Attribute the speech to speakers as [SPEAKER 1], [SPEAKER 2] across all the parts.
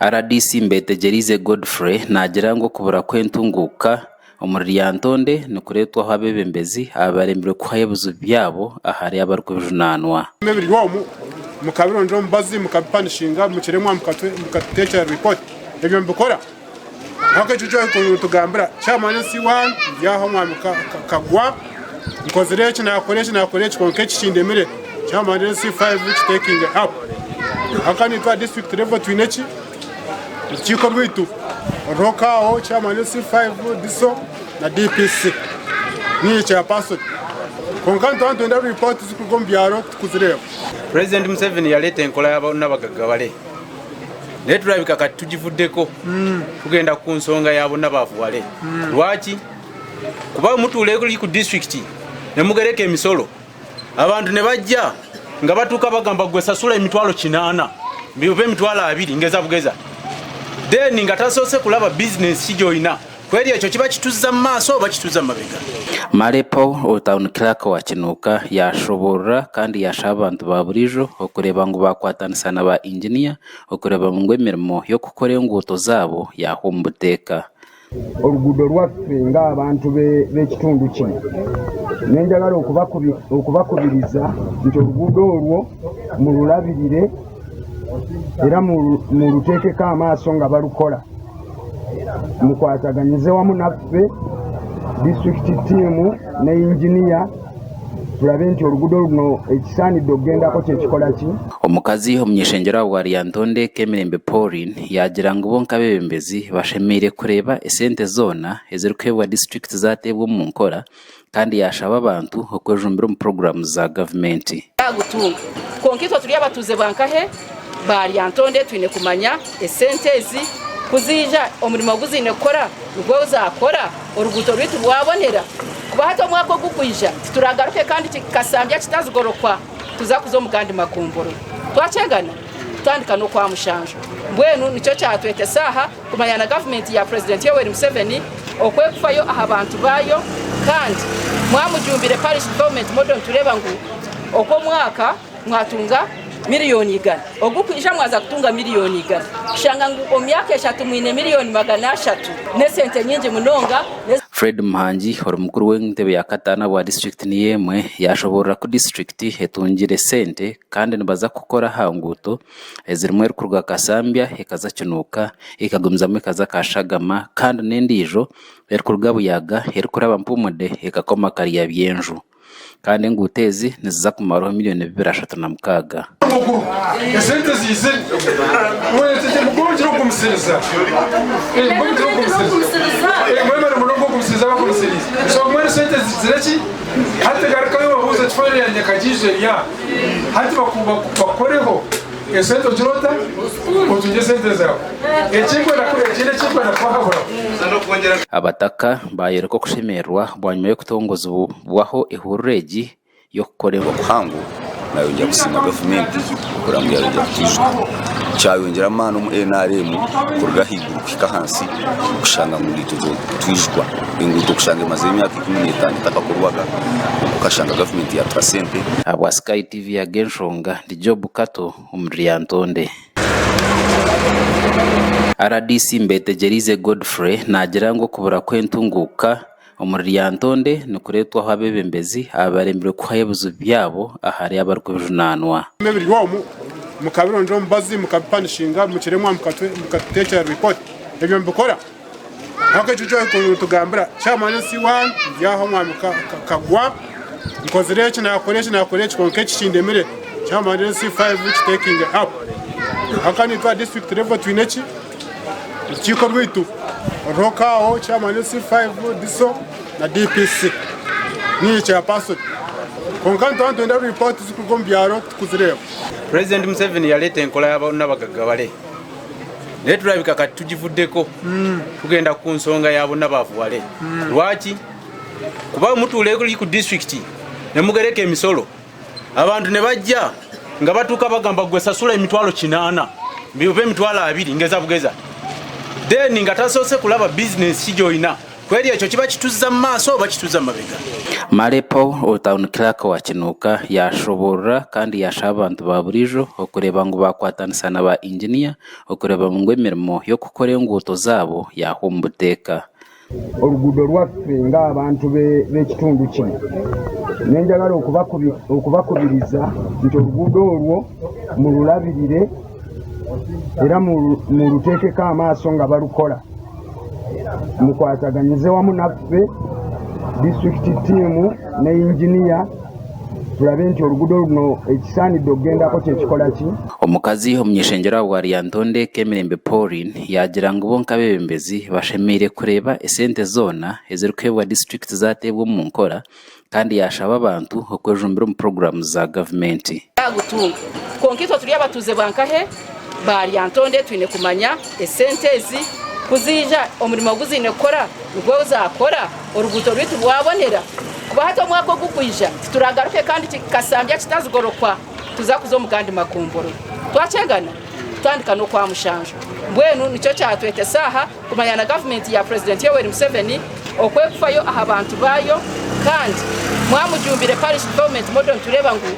[SPEAKER 1] Rdc Mbetegyereize Godfrey naagira ngu okubura kw'entunguuka omuri Lyantonde nikureetwaho abeebembezi abaremirwe kuhayo ebizibu byabo ahari abarikubijunaanwa.
[SPEAKER 2] Ebiri omu mukabirondera omubazi mukabipanishinga mukiremwa mukatutekyera report ebyo mubikora Kwonka ekyo eki orikutugambira chairman LC1 ndi aha omwami Kagwa nkozire eki nakora eki nakora eki kwonka eki kindemire chairman LC5 kitekinge up Haka nitwe aha district level twine ki orukiiko rwaitu ruriho kaaho chairman LC5 DISO na DPC niinye chairperson kwonka nituba nitwenda report zirikuruga omu byaro tikuzireeba.
[SPEAKER 3] President Museveni yaleeta enkola ya bonna bagaggawale naye tulabika kati tugivuddeko tugenda ku nsonga ya bonna baavuwale. Lwaki? Kuba mutuula eri ku disitulikiti ne mugereka emisolo abantu ne bajja nga batuuka bagamba gwe sasula emitwalo kinaana oba emitwalo abiri ngeza bugeza then nga tasoose kulaba bizinensi ki gy'olina. Kweri ekyo kiba kituzza mu maaso oba kituzza mu mabega?
[SPEAKER 1] Male Paul ori Town Clerk wa Kinuuka yaashoboorora kandi yaashaba abantu ba buriijo okureeba ngu baakwatanisa na ba inginiya okureeba ngu emirimo y'okukora enguuto zaabo yaahwa omu buteeka.
[SPEAKER 4] Oruguudo rwaffe ng'abantu b'ekitundu kino nenjagala okubakubiriza nti oruguudo orwo murulabirire era muruteekeko amaaso nga barukora. Mukwataganyize wamu naffe, disitulikiti ttiimu ne yinginiya turabe nti oruguudo runo ekisaanidde okugendako kyekikola ki?
[SPEAKER 1] Omukazi omuny'eishengyero ahabwa Lyantonde, Kemirembe Pauline yaagira ngu bo nk'abeebembezi bashemereire kureeba esente zoona ezirikuheebwa disiturikiti zaateebwa omu nkora kandi yaashaba abantu okwejumbira omu puroguraamu za gavumenti.
[SPEAKER 5] Yaagutunga. Kwonka itwe turi abatuuze ba nkahe? Ba Lyantonde twine kumanya esente ezi ku ziija omurimo ogu ziine kukora nigwo zaakora, oruguuto rwaitu rwabonera. Kuba hati omwaka ogukwija tituragaruke kandi Kasambya kitazigorokwa tuza kuza omu gandi magomborora. Twakyegana kutandika n'Okwamushanju. Mbwenu nikyo kyatwetesa aha kumanya na gavumenti ya Purezidenti Yoweri Museveni oku erikufayo aha bantu baayo kandi mwamujumbire Parish Development Model nitureeba ngu okw'omwaka mwatunga miriyoni igana ogukwija mwaza kutunga miriyoni igana kushanga ngu omu myaka eshatu mwine miriyoni 300 n'esente nyingi munonga.
[SPEAKER 1] Fred Muhangi ori mukuru w'entebe ya kataano ahabwa disiturikiti niyo emwe yashoboorora ku disiturikiti etungire sente kandi nibaza kukora aha nguuto ezirimu erikuruga Kasambya ekaza Kinuuka ekagumizamu ekaza Kashagama kandi n'endiijo erikuruga Buyaga erikuraba Mpumudde ekakoma Karyabyenju. Kandi enguuto ezi niziza kumaraho milioni 236.
[SPEAKER 2] Esente ziizire mwebare muno abagumisiriza so mbwenu esente zigizire ki hati garukayo obabuuze oti fayiro yangye ekagiija eri aha hati bakukoreho esente ogire ota otungye esente zaawe ekinkwenda ekindi ekinkwenda kubahaburaho.
[SPEAKER 1] Abataka baayoreka okushemererwa bwanyima y'okutongozibwaho ehururu egi y'okukora
[SPEAKER 6] Okuhango nayongyera kusiima gavumenti kureba ngu yayongyera kutwijuka. Kyayongyera amaani omu NRM kuruga ahaiguru kuhika ahansi kushanga ngu naitwe twijukwa. Enguuto kushanga emazire emyaka 15 etakakorwaga kwonka okashanga gavumenti yatuha sente.
[SPEAKER 1] Ahabwa Sky TV ag'enshonga ndi Job Kato omuri Lyantonde. Rdc Mbetegyereize Godfrey naagira ngu okubura kw'entunguuka omuri Lyantonde nikureetwaho abeebembezi abaremirwe kuhayo ebizibu byabo ahari abarikubijunaanwa.
[SPEAKER 2] Ebiri omu mukabirondera omubazi mukabipanishinga mukiremwa mukatutekyera report ebyo mubikora Kwonka ekyo eki orikutugambira chairman LC1 ndi aha omwami Kagwa nkozire eki nakora eki nakora eki kwonka eki kindemire chairman LC5 kitekinge up Haka nitwe aha district level twine ki orukiiko rwaitu ruriho kaaho chairman LC5 DISO na DPC niinye chairperson kwonka nituba nitwenda report zirikuruga omu byaro tikuzireeba.
[SPEAKER 3] President Museveni yaleeta enkola ya bonna bagaggawale. Naye tulabika kati tugivuddeko tugenda ku nsonga ya bonna baavuwale. Lwaki? Kuba mutuula eri ku disitulikiti ne mugereka emisolo abantu ne bajja nga batuuka bagamba gwe sasula emitwalo kinaana oba emitwalo abiri ngeza bugeza then nga tasoose kulaba bizinensi ki gy'olina. Kweri ekyo kiba kituzza mu maaso oba kituzza mu mabega?
[SPEAKER 1] Male Paul, ori Town Clerk wa Kinuuka yaashoboorora kandi yaashaba abantu ba buriijo okureeba ngu baakwatanisa na ba inginiya okureeba ngu emirimo y'okukora enguuto zaabo yaahwa omu buteeka.
[SPEAKER 4] Oruguudo rwaffe ng'abantu b'ekitundu kino. Nenjagala okubakubiriza nti oruguudo orwo murulabirire era muruteekeko amaaso nga barukora. Mukwataganyize wamu naffe, disitulikiti tiimu ne yinginiya turabe nti oruguudo runo ekisaanidde okugendako kyekikola ki.
[SPEAKER 1] Omukazi omuny'eishengyero ahabwa Lyantonde Kemirembe Pauline yaagira ngu bo nk'abeebembezi bashemereire kureeba esente zoona ezirikuheebwa disiturikiti zaateebwa omu nkora kandi yaashaba abantu okwejumbira omu puroguraamu za gavumenti.
[SPEAKER 5] Yaagutunga. Kwonka itwe turi abatuuze ba nkahe ba Lyantonde twine kumanya esente ezi ku ziija omurimo ogu ziine kukora nigwo zaakora oruguuto rwaitu rwabonera. Kuba hati omwaka ogukwija tituragaruke kandi Kasambya kitazigorokwa tuza kuza omu gandi magombolola. Twakyegana kutandika n'Okwamushanju. Mbwenu nikyo kyatwetesa aha kumanya na gavumenti ya Purezidenti Yoweri Museveni oku erikufayo aha bantu baayo kandi mwamujumbire Parish Development Model nitureeba ngu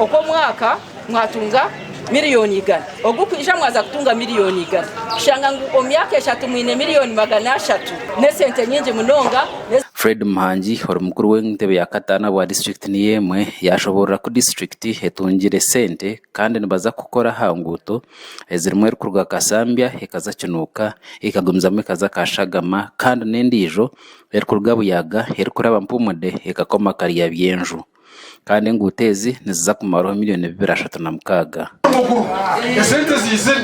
[SPEAKER 5] okw'omwaka mwatunga miriyoni igana ogukwija mwaza kutunga miriyoni igana kushanga ngu omu myaka eshatu mwine miriyoni 300 n'esente nyingi munonga.
[SPEAKER 1] Fred Muhangi ori mukuru w'entebe ya kataano ahabwa disiturikiti niyo emwe yaashoboorora ku disiturikiti etungire sente kandi nibaza kukora aha nguuto ezirimu erikuruga Kasambya ekaza Kinuuka ekagumizamu ekaza Kashagama kandi n'endiijo erikuruga Buyaga erikuraba Mpumude ekakoma Karyabyenju. Kandi enguuto ezi niziza kumaraho milioni 236.
[SPEAKER 7] Esente ziizire.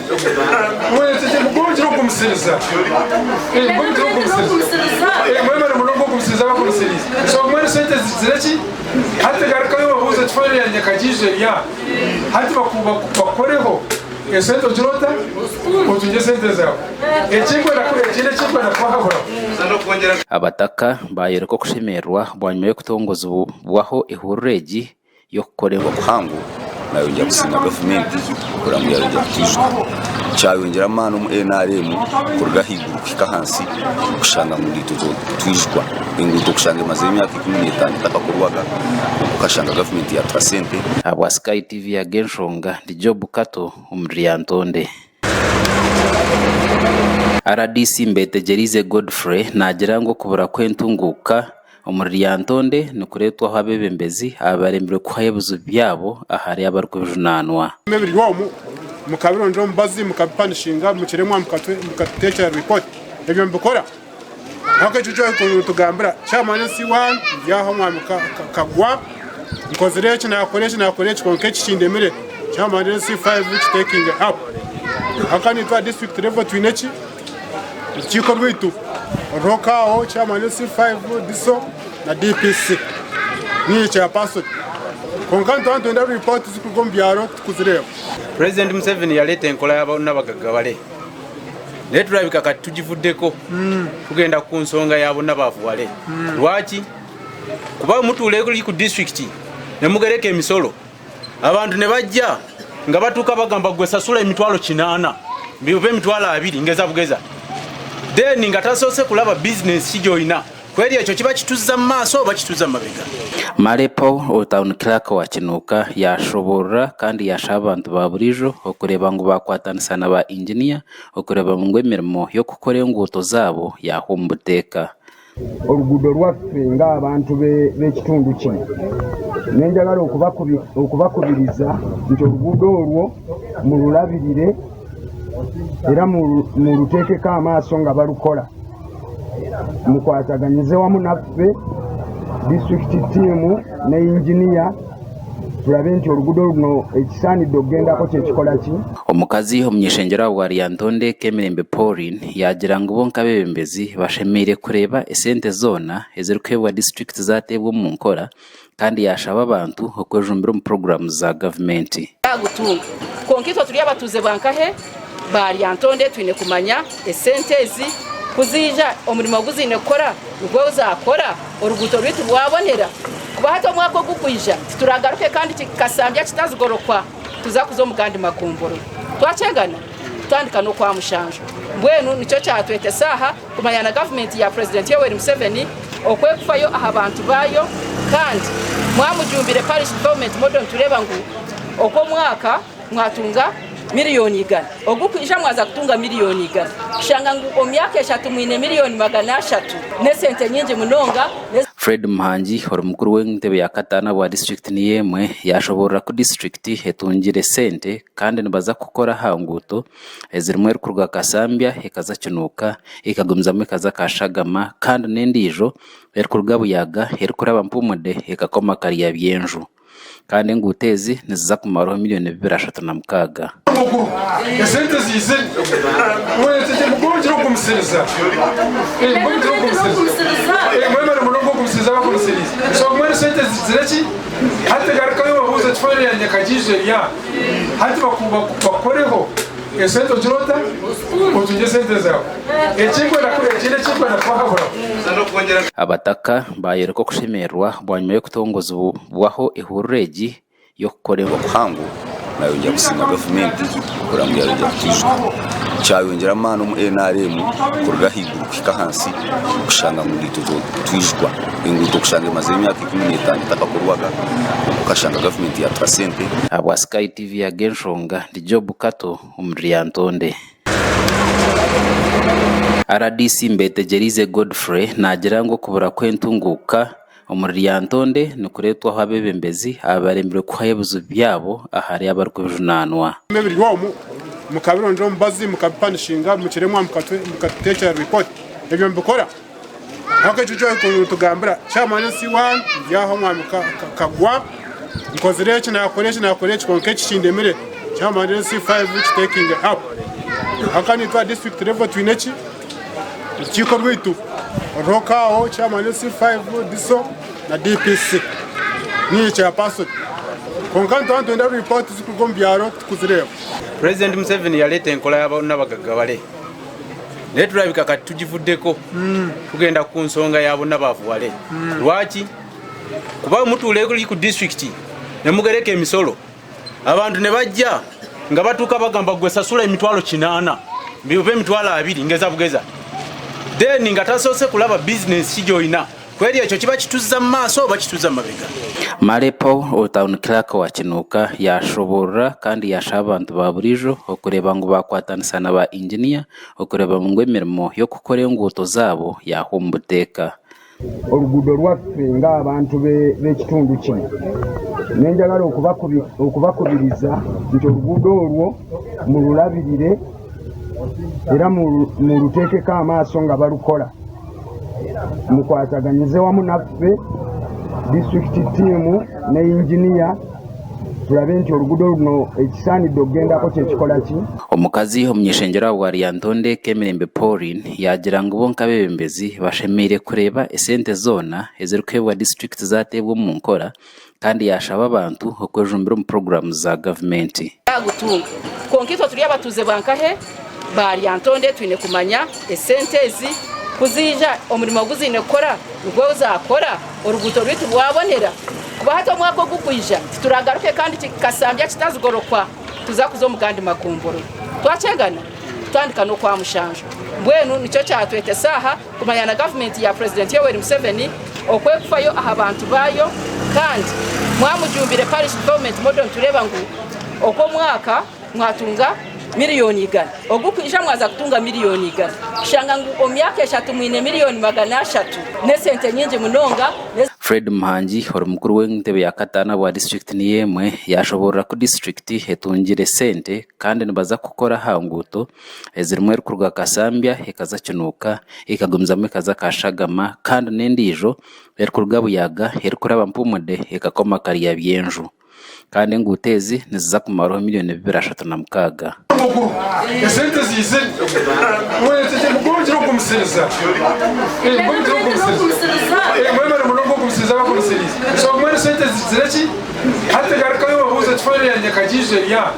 [SPEAKER 7] Mbwenu okugumisiriza. Mbwenu muno okugumisiriza bagumisiriize. So mbwenu esente zizire ki? Hati garukayo obabuuze oti fayiro ya Nyakagiija eri aha. Hati bakukoreho esente ogire ota? Otungye esente zaawe. Ekinkwenda ekindi ekinkwenda kubahaburaho.
[SPEAKER 1] Abataka baayoreka okushemererwa bwanyima y'okutongozibwaho ehururu egi y'okukora
[SPEAKER 6] Okuhango nayongyera kusiima gavumenti kureba ngu yayongyera kutwijuka. Kyayongyera amaani omu NRM kuruga ahaiguru kuhika ahansi kushanga ngu naitwe twijukwa. Enguuto kushanga emazire emyaka 15 etakakorwaga kwonka okashanga gavumenti yatuha sente.
[SPEAKER 1] Ahabwa Sky TV Ag'enshonga, ndi Job Kato omuri Lyantonde. Rdc Mbetegyereize Godfrey naagira ngu okubura kw'entunguuka omuri Lyantonde nikureetwaho abeebembezi abaremire kuhayo ebizibu byabo ahari abarikubijunaanwa.
[SPEAKER 2] Ebiri omu mukabirondera omubazi mukabipanishinga mukiremwa mukatutekyera report ebyo mubikora Kwonka ekyo ky'orikutugambira chairman C1 ndi aho mwami Kagwa nkozire eki nakora eki nakora eki kwonka eki kindemire chairman C5 kitekinge up. Kwonka naitwe aha district level twine ki orukiiko rwaitu ruriho kaaho chairman C5 DISO na DPC niinye chairperson. Kwonka nituba nitwenda report zirikuruga omu byaro titukuzireeba.
[SPEAKER 3] President Museveni yaleeta enkola ya bonna bagaggawale. Naye tulabika kati tugivuddeko tugenda ku nsonga ya bonna baavuwale. Lwaki? Kuba mutuula eri ku disitulikiti ne mugereka emisolo abantu ne bajja nga batuuka bagamba gwe sasula 800 oba 20,000 ngeza bugeza then nga tasoose kulaba bizinensi ki gy'olina. Kweri ekyo kiba kituzza mu maaso oba kituzza mu mabega?
[SPEAKER 1] Male Paul, ori Town Clerk wa Kinuuka yaashoboorora kandi yaashaba abantu ba buriijo okureeba ngu baakwatanisa na ba inginiya okureeba ngu emirimo y'okukora enguuto zaabo yaahwa omu buteeka.
[SPEAKER 4] Oruguudo rwaffe ng'abantu b'ekitundu kino. Nenjagala okubakubiriza nti oruguudo orwo murulabirire era muruteekeko amaaso nga barukora. Mukwataganyize wamu naffe, disitulikiti tiimu ne yinginiya turabe nti oruguudo runo ekisaanidde okugendako kyekikola ki.
[SPEAKER 1] Omukazi omuny'eishengyero ahabwa Lyantonde Kemirembe Pauline yaagira ngu bo nk'abeebembezi bashemereire kureeba esente zoona ezirikuheebwa disiturikiti zaateebwa omu nkora kandi yaashaba abantu okwejumbira omu puroguraamu za gavumenti.
[SPEAKER 5] Yaagutunga. Kwonka itwe turi abatuuze ba nkahe ba Lyantonde twine kumanya esente ezi ku ziija omurimo ogu ziine kukora nigwo zaakora oruguuto rwaitu rwabonera. Kuba hati omwaka ogukwija tituragaruke kandi Kasambya kitazigorokwa tuza kuza omu gandi magombolola. Twakyegana? kutandika n'Okwamushanju. Mbwenu nikyo kyatwetesa aha kumanya na gavumenti ya Purezidenti Yoweri Museveni oku erikufayo aha bantu baayo kandi mwamujumbire Parish Development Model nitureeba ngu okw'omwaka mwatunga miriyoni igana ogukwija mwaza kutunga miriyoni igana kushanga ngu omu myaka eshatu mwine miriyoni 300 n'esente nyingi munonga.
[SPEAKER 1] Fred Muhangi ori mukuru w'entebe ya kataano ahabwa disiturikiti niyo emwe yaashoboorora ku disiturikiti etungire sente kandi nibaza kukora aha nguuto ezirimu erikuruga Kasambya ekaza Kinuuka ekagumizamu ekaza Kashagama kandi n'endiijo erikuruga Buyaga erikuraba Mpumude ekakoma Karyabyenju. Kandi enguuto ezi niziza kumaraho milioni 236.
[SPEAKER 7] Esente ziizire mwebale okugumisiriza mwebale okugumisiriza so mbwenu esente zizire ki hati garukayo obabuuze oti fayiro ya Nyakagiija eri aha hati bakukoreho esente ogire ota otungye esente zaawe ekinkwenda ekindi ekinkwenda kubahaburaho.
[SPEAKER 1] Abataka baayoreka okushemererwa bwanyima y'okutongozibwaho ehururu egi y'okukora
[SPEAKER 6] Okuhango nayongyera kusiima gavumenti kureba ngu yayongyera kutwijuka. Kyayongyera amaani omu NRM kuruga ahaiguru kuhika ahansi kushanga ngu naitwe twijukwa. Enguuto kushanga emazire emyaka 15 etakakorwaga kwonka okashanga gavumenti yatuha sente.
[SPEAKER 1] Ahabwa Sky TV Ag'enshonga, ndi Job Kato omuri Lyantonde. Rdc Mbetegyereize Godfrey naagira ngu okubura kw'entunguuka omuri Lyantonde nikureetwaho abeebembezi abaremire kuhayo ebizibu byabo ahari abarikubijunaanwa.
[SPEAKER 2] Ebiri omu mukabirondera omubazi mukabipanishinga mukiremwa mukatutekyera report ebyo mubikora Kwonka ekyo ky'orikutugambira chairman C1 ndi aho omwami Kagwa nkozire eki nakora eki nakora eki kwonka eki kindemire chairman C5 kitekinge up. Kwonka naitwe aha district level twine ki orukiiko rwaitu ruriho kaaho chairman C5, DISO na DPC niinye chairperson. Kwonka nituba nitwenda report zirikuruga omu byaro tikuzireeba.
[SPEAKER 3] President Museveni yaleeta enkola ya bonna bagaggawale. Naye tulabika kati tugivuddeko tugenda ku nsonga ya bonna baavuwale. Lwaki? Kuba mutuula eri ku disitulikiti ne mugereka emisolo, abantu ne bajja nga batuuka bagamba gwe sasula 800 oba 20,000 ngeza bugeza, then nga tasoose kulaba bizinensi ki gy'olina. Kweri ekyo kiba kituzza mu maaso oba kituzza mu mabega?
[SPEAKER 1] Male Paul ori Town Clerk wa Kinuuka yaashoboorora kandi yaashaba abantu ba buriijo okureeba ngu baakwatanisa na ba inginiya okureeba ngu emirimo y'okukora enguuto zaabo yaahwa omu buteeka.
[SPEAKER 4] Oruguudo rwaffe ng'abantu b'ekitundu kino nenjagala okubakubiriza nti oruguudo orwo murulabirire era muruteekeko amaaso nga barukora. Mukwataganyize wamu naffe, disitulikiti ttiimu ne yinginiya turabe nti oruguudo runo ekisaanidde okugendako kyekikola ki.
[SPEAKER 1] Omukazi omuny'eishengyero ahabwa Lyantonde Kemirembe Pauline yaagira ngu bo nk'abeebembezi bashemereire kureeba esente zoona ezirikuheebwa disiturikiti zaateebwa omu nkora kandi yaashaba abantu okwejumbira omu puroguraamu za gavumenti.
[SPEAKER 5] Yaagutunga. Kwonka itwe turi abatuuze ba nkahe ba Lyantonde twine kumanya esente ezi ku ziija omurimo ogu ziine kukora nigwo zaakora oruguuto rwaitu rwabonera kuba hati omwaka ogukwija tituragaruke kandi Kasambya kitazigorokwa tuza kuza omu gandi magomborora. Twakyegana kutandika n'Okwamushanju. Mbwenu nikyo kyatwetesa aha kumanya na gavumenti ya Purezidenti Yoweri Museveni oku erikufayo aha bantu baayo kandi mwamujumbire Parish Development Model nitureeba ngu okw'omwaka mwatunga miriyoni 100 ogukwija mwaza kutunga miriyoni 100 kushanga ngu omu myaka eshatu mwine miriyoni 300 n'esente nyingi munonga.
[SPEAKER 1] Fred Muhangi ori mukuru w'entebe ya kataano ahabwa disiturikiti niyo emwe yaashoboorora ku disiturikiti etungire sente kandi nibaza kukora aha nguuto ezirimu erikuruga Kasambya ekaza Kinuuka ekagumizamu ekaza Kashagama kandi n'endiijo erikuruga Buyaga erikuraba Mpumude ekakoma Karyabyenju. Kandi enguuto ezi niziza kumaraho milioni 236.
[SPEAKER 7] Esente ziizire hati garukayo obabuuze oti fayiro ya Nyakagiija eri aha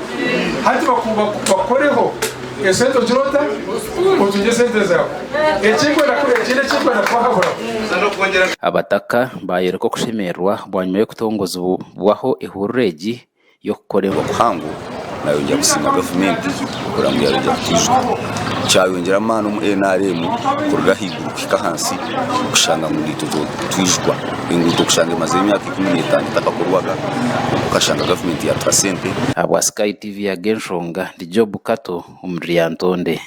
[SPEAKER 7] hati bakukoreho esente ogire ota otungye esente zaawe ekinkwenda ekindi ekinkwenda kubahaburaho.
[SPEAKER 1] Abataka baayoreka okushemererwa bwanyima y'okutongozibwaho ehururu egi y'okukora
[SPEAKER 6] Okuhango. Nayongyera kusiima gavumenti kureba ngu yayongyera kutwijuka. Kyayongyera amaani omu NRM kuruga ahaiguru kuhika ahansi kushanga ngu naitwe twijukwa. Enguuto kushanga emazire emyaka 15 etakakorwaga kwonka okashanga gavumenti yatuha sente.
[SPEAKER 1] Ahabwa Sky TV Ag'enshonga, ndi Job Kato omuri Lyantonde.